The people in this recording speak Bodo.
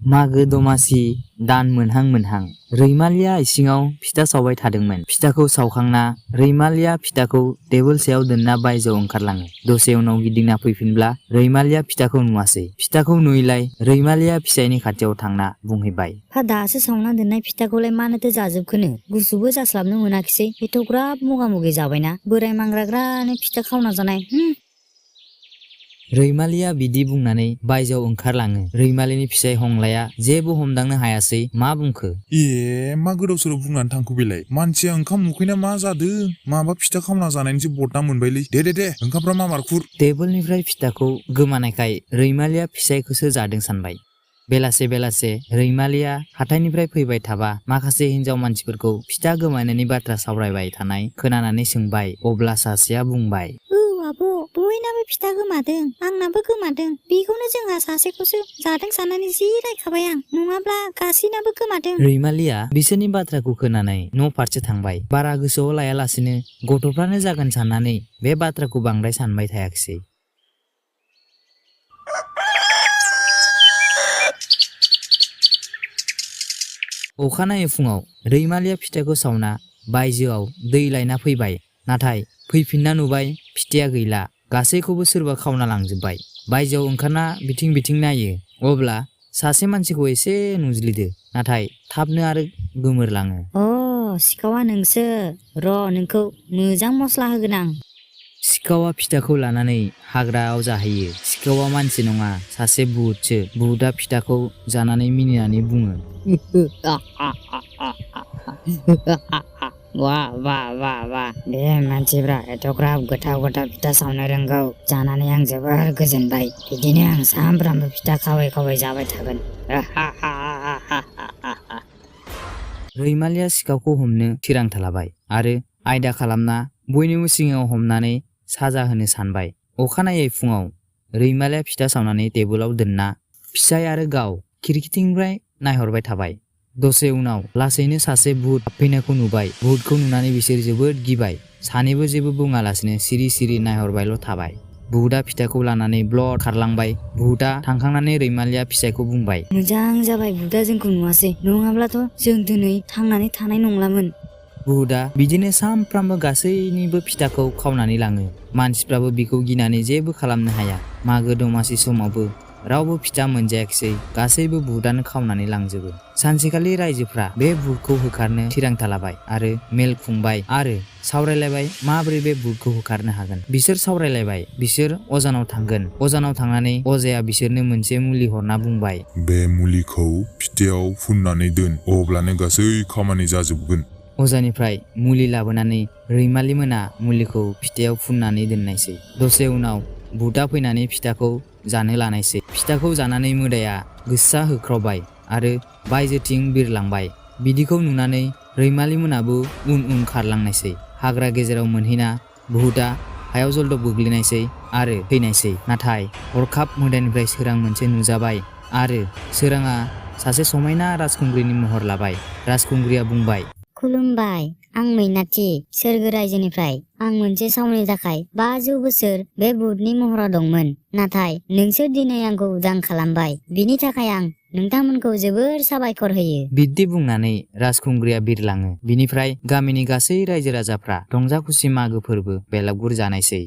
मागो दमासि दान मोनहां रैमालिया इसिङाव फिथा सावबाय थादोंमोन। फिथाखौ सावखांना रैमालिया फिथाखौ टेबोल सायाव दोनना बायजोआव ओंखारलाङो। दसे उनाव गिदिंना फैफिनब्ला रैमालिया फिथाखौ नुवासै। फिथाखौ नुयैलाय रैमालिया फिसायनि खाथियाव थांना बुंहैबाय, फा दासो सावना दोननाय फिथाखौलाय मानोथो जाजोबखोनो? गुसुबो जास्लाबनो मोनाखिसै। एथ'ग्राब मुगा-मुगि जाबायना बोराय मांग्राग्रानो फिथा खावना जानाय। रैमालिया बिदि बुंनानै बायजोआव ओंखारलाङो। रैमालिनि फिसाय हंलाया जेबो हमदांनो हायासै मा बुंखो। मा गोदाव सोराव बुंनानै थांखो बेलाय? मानसिया ओंखाम उखैना मा जादों? माबा फिथा खावना जानायनिसो बदनाम मोनबायलै। दे ओंखामफ्रा मा मारखुर? टेबोलनिफ्राय फिथाखौ गोमानायखाय रैमालिया फिसायखौसो जादों सानबाय। बेलासे रैमालिया हाथायनिफ्राय फैबाय थाबा माखासे हिनजाव मानसिफोरखौ फिथा गोमानायनि बाथ्रा सावरायबाय थानाय खोनानानै सोंबाय। अब्ला सासेया बुंबाय, आब' बयनाबो फिथा गोमादों, आंनाबो गोमादों। बेखौनो जोंहा सासेखौसो जादों साननानै जि रायखाबाय आं। नङाब्ला गासैनाबो गोमादों। रैमालिया बिसोरनि बाथ्राखौ खोनानै न' फारसे थांबाय। बारा गोसोआव लायालासिनो गथ'फ्रानो जागोन साननानै बे बाथ्राखौ बांद्राय सानबाय थायाखिसै। अखानायै फुङाव रैमालिया फिथाखौ सावना बायजोआव दै लायना फैबाय। नाथाय फैफिनना नुबाय फिथाया गैला। गासैखौबो सोरबा खावना लांजोब्बाय। बायजोआव ओंखारना बिथिं नायो। अब्ला सासे मानसिखौ एसे नुज्लिदो, नाथाय थाबनो आरो गोमोरलाङो। सिखावा नोंसो। र' नोंखौ मोजां मस्ला होगोन आं। सिखावा फिथाखौ लानानै हाग्रायाव जाहैयो। सिखावा मानसि नङा, सासे बुहुतसो। बुहुता फिथाखौ जानानै मिनिनानै बुङो, वाह बे मानसिफ्रा एथ'ग्राब गोथाव फिथा सावनो रोंगौ। जानानै आं जोबोर गोजोनबाय। बिदिनो आं सामफ्रामबो फिथा खावै जाबाय थागोन। रैमालिया सिखावखौ हमनो थिरांथा लाबाय आरो आयदा खालामना बयनिबो सिगाङाव हमनानै साजा होनो सानबाय। अखानायै फुङाव रैमालिया फिथा सावनानै टेबोलाव दोनना फिसाय आरो गाव खिरखिथिंनिफ्राय नायहरबाय थाबाय। दसे उनाव लासैनो सासे भुत हाबफैनायखौ नुबाय। भुतखौ नुनानै बिसोर जोबोद गिबाय। सानैबो जेबो बुङालासिनो सिरि नायहरबायल' थाबाय। भुतआ फिथाखौ लानानै ब्लद खारलांबाय। भुतआ थांखांनानै रैमालिया फिसायखौ बुंबाय, मोजां जाबाय भुतआ जोंखौ नुवासै, नङाब्लाथ' जों दिनै थांनानै थानाय नंलामोन। भुतआ बिदिनो सानफ्रामबो गासैनिबो फिथाखौ खावनानै लाङो। मानसिफ्राबो बिखौ गिनानै जेबो खालामनो हाया। मागो दमासि समावबो रावबो फिथा मोनजायाखिसै। गासैबो भुतआनो खावनानै लांजोबो। सानसेखालि रायजोफ्रा बे भुतखौ होखारनो थिरांथा लाबाय आरो मेल खुंबाय आरो सावरायलायबाय माबोरै बे भुतखौ होखारनो हागोन। बिसोर सावरायलायबाय। बिसोर अजानाव थांगोन। अजानाव थांनानै अजाया बिसोरनो मोनसे मुलि हरना बुंबाय, बे मुलिखौ फिथायाव फुननानै दोन, अब्लानो गासै खामानि जाजोबगोन। अजानिफ्राय मुलि लाबोनानै रैमालि मोना मुलिखौ फिथायाव फुननानै दोननायसै। दसे उनाव भुतआ फैनानै फिथाखौ जानो लानायसै। फिथाखौ जानानै मोदाया गोसा होख्रावबाय आरो बायजोथिं बिरलांबाय। बिदिखौ नुनानै रैमालि मोनाबो उन खारलांनायसै। हाग्रा गेजेराव मोनहैना भुतआ हायाव जलदब गोग्लैनायसै आरो थैनायसै। नाथाय हरखाब मोदायनिफ्राय सोरां मोनसे नुजाबाय आरो सोराङा सासे समायना राजखुंग्रिनि महर लाबाय। राजखुंग्रिया बुंबाय, खुलुमबाय, आं मैनाथि सोरगो रायजोनिफ्राय। आं मोनसे सावनि थाखाय 500 बोसोर बे भुतनि महराव दंमोन। नाथाय नोंसोर दिनै आंखौ उदां खालामबाय। बिनि थाखाय आं नोंथांमोनखौ जोबोर साबायखर होयो। बिदि बुंनानै राजखुंग्रिया बिरलाङो। बिनिफ्राय गामिनि गासै रायजो राजाफ्रा रंजा खुसि मागो फोरबो बेलागुर जानायसै।